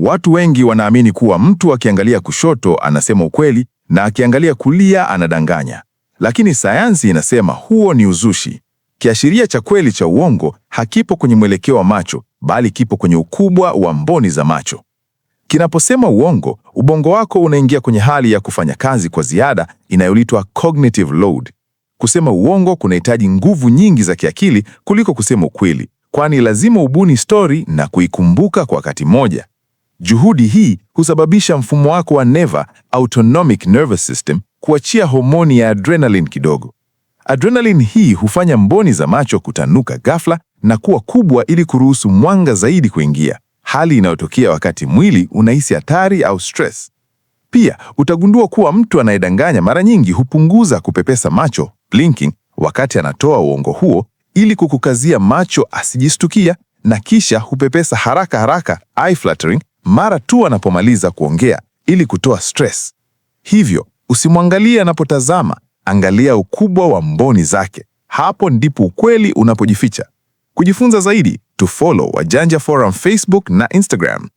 Watu wengi wanaamini kuwa mtu akiangalia kushoto anasema ukweli na akiangalia kulia anadanganya, lakini sayansi inasema huo ni uzushi. Kiashiria cha kweli cha uongo hakipo kwenye mwelekeo wa macho, bali kipo kwenye ukubwa wa mboni za macho. Kinaposema uongo, ubongo wako unaingia kwenye hali ya kufanya kazi kwa ziada inayoitwa cognitive load. Kusema uongo kunahitaji nguvu nyingi za kiakili kuliko kusema ukweli, kwani lazima ubuni stori na kuikumbuka kwa wakati mmoja. Juhudi hii husababisha mfumo wako wa neva, autonomic nervous system, kuachia homoni ya adrenaline kidogo. Adrenaline hii hufanya mboni za macho kutanuka ghafla na kuwa kubwa ili kuruhusu mwanga zaidi kuingia, hali inayotokea wakati mwili unahisi hatari au stress. Pia utagundua kuwa mtu anayedanganya mara nyingi hupunguza kupepesa macho, blinking, wakati anatoa uongo huo ili kukukazia macho asijistukia, na kisha hupepesa haraka haraka, eye fluttering, mara tu anapomaliza kuongea ili kutoa stress. Hivyo usimwangalie anapotazama, angalia ukubwa wa mboni zake. Hapo ndipo ukweli unapojificha. Kujifunza zaidi, tufollow Wajanja Forum Facebook na Instagram.